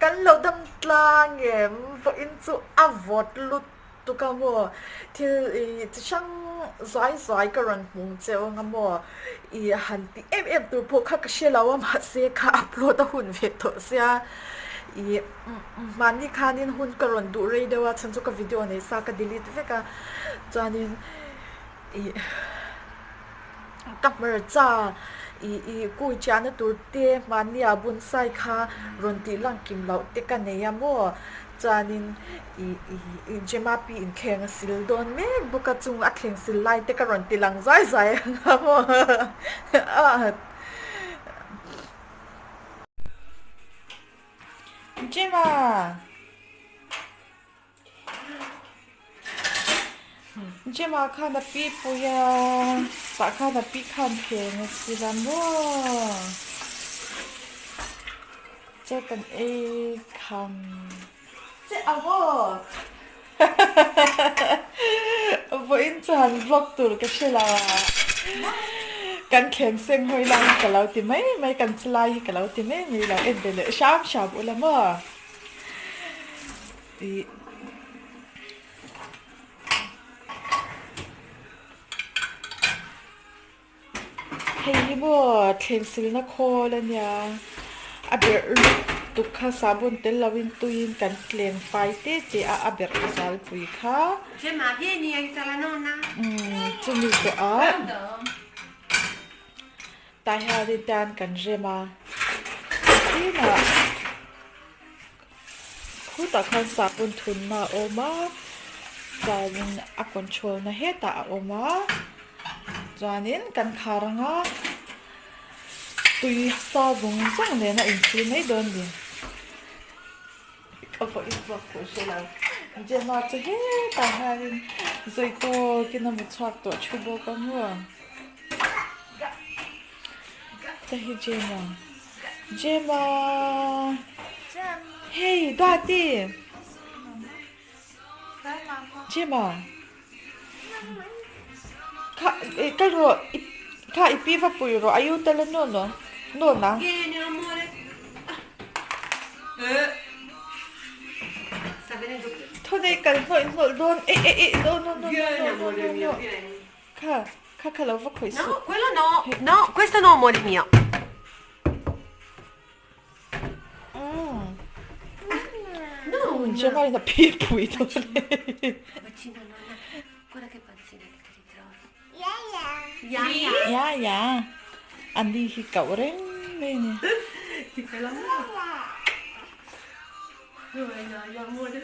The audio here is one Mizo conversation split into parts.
Kan lo dam tlang em? Vawiin chu a vawt lutuk a maw? Thil i chi hrang zuai zuai ka rawn hmung che ang a maw? I han ti em em tur pawh kha ka hre lo a, mahse kha upload a hun ve tawh sia. I mahni khanin hun ka rawn duh rei deuh a, chhan chu ka video nei sa ka delete vek a, chuanin i ka hmarcha i i kui chiahna tur te mahnia bonsai kha rawn tih lang kim loh te ka nei a maw chuanin i i Gemma pi inthleng a sil dawn mek bawk a chung a thleng sil lai te ka rawn ti lang zai zai ang a maw a. Gemma. Gemma khan a pi pui a, tah khan a pi khan pheng a si la maw? Chaw kan ei kham che ang aw. Vawiin chuan vlog tur ka hre lo a, kan thleng seng hawi lai hi ka lo ti mai mai, kan chi lai hi ka lo ti mai mai lo, en ve leh hram hram ula maw? Ih hei hi maw thleng silna khawl a nia a berh lutuk kha sabun tel lovin tuiin kan tleng fai te te a a berh zalpui kha umm chumi zawh ah tah hianin tan kan rem a tinah. Khutah khan sahpun thunna a awm a chuanin a control na hetah a awm a chuanin kan khar anga tui sa vung vung nen a insil mai dawn ni ka pawhin vuak pawh hre lo Gemma chu hetah hianin zawi tawkin a mu chhuak tawh thu bawk a maw hei hi Gemma. Gemma Hey Duati Gemma Kha eh kal rawh i kha i pi va pui rawh ayu tel a nawn aw nawn a. Thunei kal hnawih hnawlh dawn eh eh eh no no no no no no no Kha kha kha lo va khawih suh. No, quello no. No, questo no, amore mio. Umm. Gemma in a pi pui dawn e. Vicino a nonna. Guarda che panzina che ti ritrovi. Ya ya. Ya ya. Ani hi koh reng mai a ni. Ti fai l'amore. Dov'è Yaya, amore?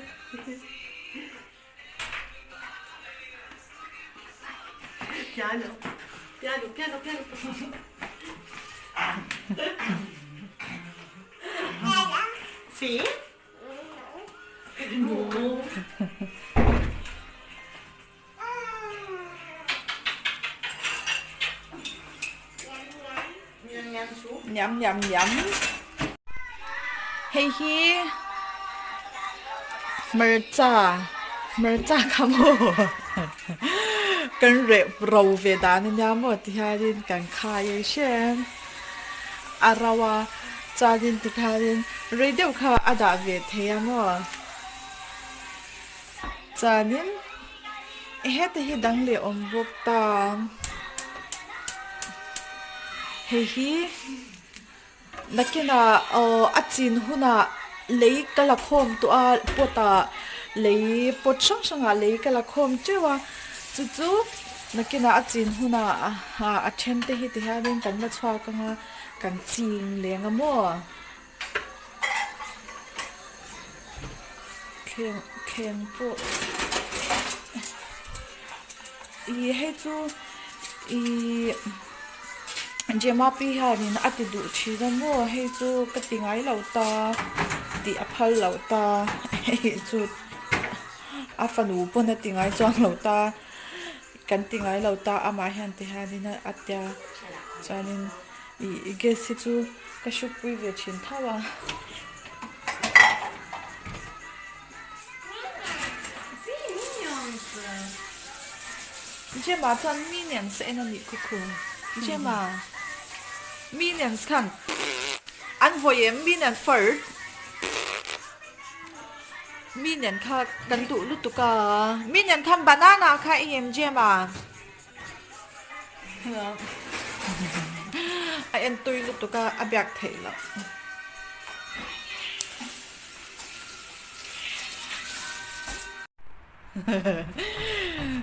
Piano, piano, piano, piano. Sì? No. Nham nham nham. Hei hi hmarcha hmarcha kha maw kan reh ro ve dan ania maw ti hianin kan khai a hriat a ro a chuanin tikhianin rei deuh kha a dah ve thei a maw chuanin heta hi dang leh awm bawk ta hei hi. Nakinah aw a chin hunah lei ka la khawm tawh a pot ah lei pot hrang hrangah lei ka la khawm teuh a chu chu nakinah a chin hunah a then te hi ti hianin kan la chhuak ang a kan ching leng a maw thleng thleng pawh ih hei chu ihh. Gemma pi hianin a ti duh thin a maw hei chu ka ti ngai lo ta tih a phal loh ta hei chu a fanu pawn a ti ngai chuang lo ta kan ti ngai lo ta amah hian ti hianin a tia chuanin ih gas hi chu ka hrukpui ve thin tho a. Gemma chuan Minions a en a nih khu khu. Gemma, Minions khan an vawi em Minion fur? Mi nen kha kan duh lutuk a, mi nen khan banana kha i em jam a? A en tui lutuk a, a biak theih loh.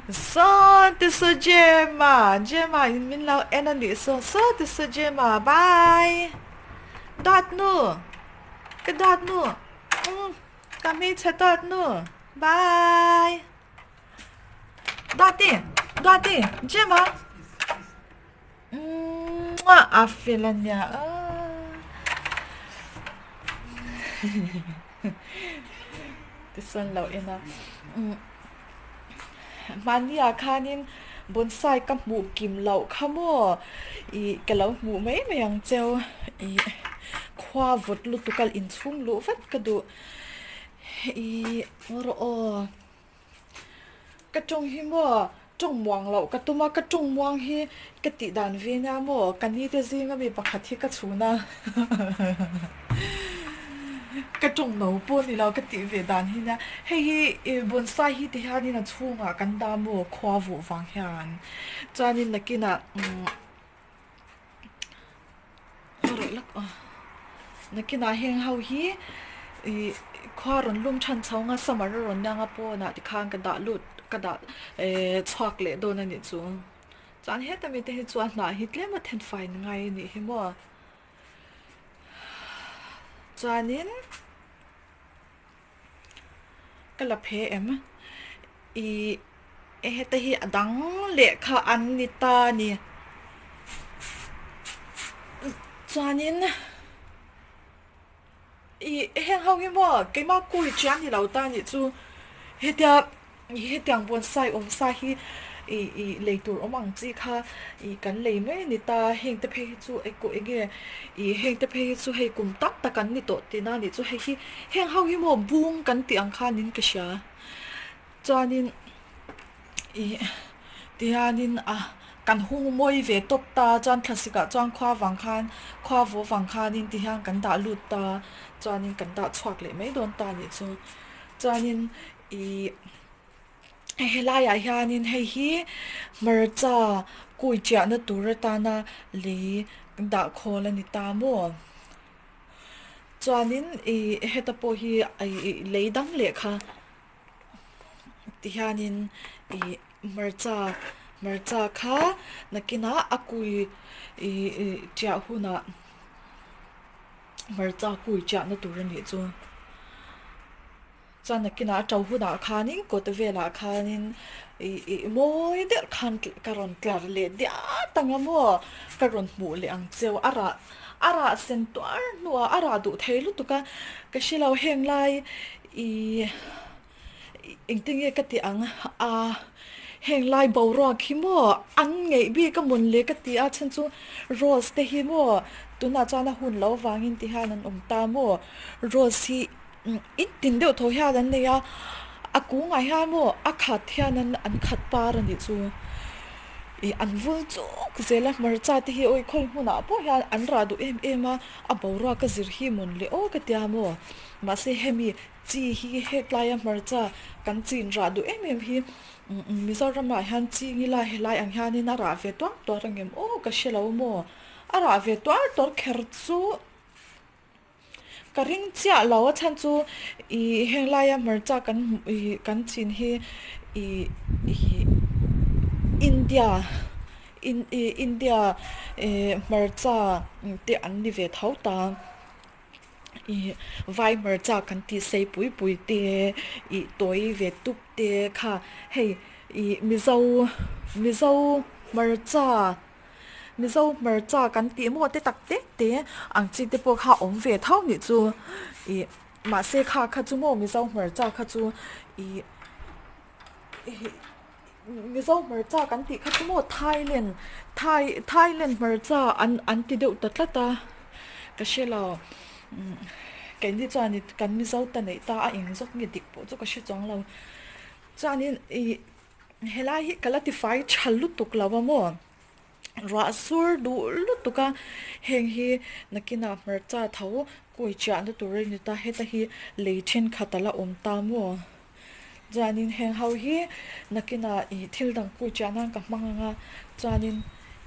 Saw ti saw Gemma, Gemma in min lo en a nih saw, saw ti saw Gemma, bye. Dawt nu, ka dawt nu, umm ka hmeichhe dawt nu, bye. Dawti, dawti, Gemma, umm a fel a nia aw. Tichuan lo en a, mahni ah khanin bonsai ka hmuh kim loh kha maw ih ka lo hmuh mai mai ang cheu ih khua vawt lutuk a inchhung luh vat ka duh ih rawh aw. Ka tawng hi maw tawng muang loh ka tum a, ka tawng muang hi ka tih dan ve nia maw ka ni te zinga mi pakhat hi ka chhun a ka tawng no pawh ni lo ka tih ve dan hi nia hei hi ih bonsai hi ti hianin a chhungah kan dah maw khua vuh vang hian chuanin nakinah umm Nakinah heng ho hi ih khua rawn lum than chho anga summer a rawn niang a pawnah tikhan ka dah lut ka dah ehh chhuak leh dawn a nih chu chuan heta mite hi chu a hnah hi tlem a then fai ngai a nih hi maw chuanin ka la phe em ih heta hi a dang lehkha an ni ta a ni chuanin ih heng ho hi maw keimah kui chian ni lo ta nih chu hetia Hetiang bonsai awm sa hi ih ih lei tur awm ang chi kha ih kan lei mai a ni ta, heng te phei hi chu eng enge ih heng te phei hi chu hei kum tak tak an ni tawh tihna a nih chu hei hi heng ho hi maw bung kan tih ang khanin ka hria chuanin ih tihianin a kan hung mawi ve tawp ta chuan thlasik ah chuan khua vang khan khua vaw vang khanin tihian kan dah lut ta chuanin kan dah chhuak leh mai dawn ta a nih chu chuanin. Ih helaiah hianin hei hi hmarcha kui chiahna tur atana lei dah khawl a ni ta maw chuanin ih heta pawh hi ih lei dang leh kha tihianin ih hmarcha hmarcha kha nakinah a kui ih chiah hunah hmarcha kui chiahna tur a nih chu. Chuan nakinah a to hunah khanin kawt velah khanin ih ih mawi deuh khan ka rawn tlar leh diat ang a maw ka rawn hmuh leh ang cheu a rah a rah sen tuar hnuah a rah duh thei lutuk a ka hre lo heng lai ih engtin nge ka tih ang a heng lai boruak hi maw an ngeih bik a mawn le ka ti a chhan chu rose te hi maw tunah chuan a hun lo vangin ti hian an awm ta maw rose hi. In tin deuh tho hian an nei a, a kungah hian maw a khat hian an an khat par a nih chu ih an vul chuk zel a hmarcha te hi awi khawi hmunah pawh hian an rah duh em em a, a boruak a zir hi mawn le aw ka tia maw mahse hemi chi hi hetlai a hmarcha kan chin rah duh em em hi Mizoramah hian chi ngila helai ang hianin a rah ve tuar tuar ang em aw ka hre lo maw a rah ve tuar tuar kher chu. Ka ring chiah lo a chhan chu ih heng laia hmarcha kan ih kan chin hi ih ih India in ih India eh hmarcha te an ni ve tho ta ih vai hmarcha kan tih sei pui pui te ih tawi ve tup te kha hei ih Mizo Mizo hmarcha. Mizo hmarcha kan tih maw te tak te te ang chi te pawh kha awm ve tho nih chu ih mahse kha kha chu maw Mizo hmarcha kha chu ih ih Mizo hmarcha kan tih kha chu maw Thailand Thai Thailand hmarcha an an ti deuh ta tlat a ka hre lo keini chuan kan Mizo ta neih ta a eng zawk nge dik pawh chu ka hre chuang lo chuanin ih. Helai hi ka la tifai tha lutuk lo a maw? Ruah sur duh lutuk a, heng hi nakinah hmarcha tho kui chiahna tur a ni ta, heta hi lei thenkhat a la awm ta maw? Chuanin heng ho hi nakinah ih thil dang kui chiah nan ka hmang ang a, chuanin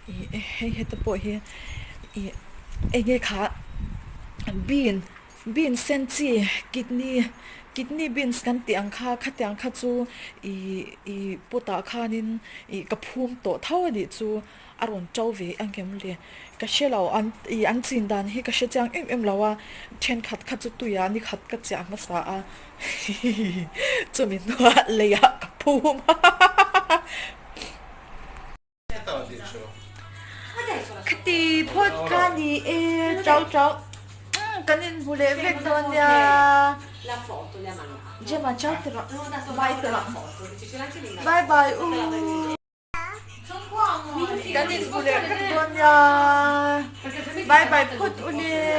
ih hei heta pawh hi ih eng nge kha bean bean sen chi kidney kidney beans kan tih ang kha khatiang kha chu ih ih pot ah khanin ih ka phum tawh tho a nih chu a rawn to ve ang em le ka hre lo an ih an chin dan hi ka hre chiang em em lo a thenkhat kha chu tuiah ni khat ka chiah hmasa a hihihi chumi hnuah leiah ka phum a hahaha. Khati phawt kha ni e chau chau kan inhmu leh vek dawn nia Gemma chau ti rawh bye ti rawh bye bye u kan inhmu leh vek dawn nia bye bye phawt u le.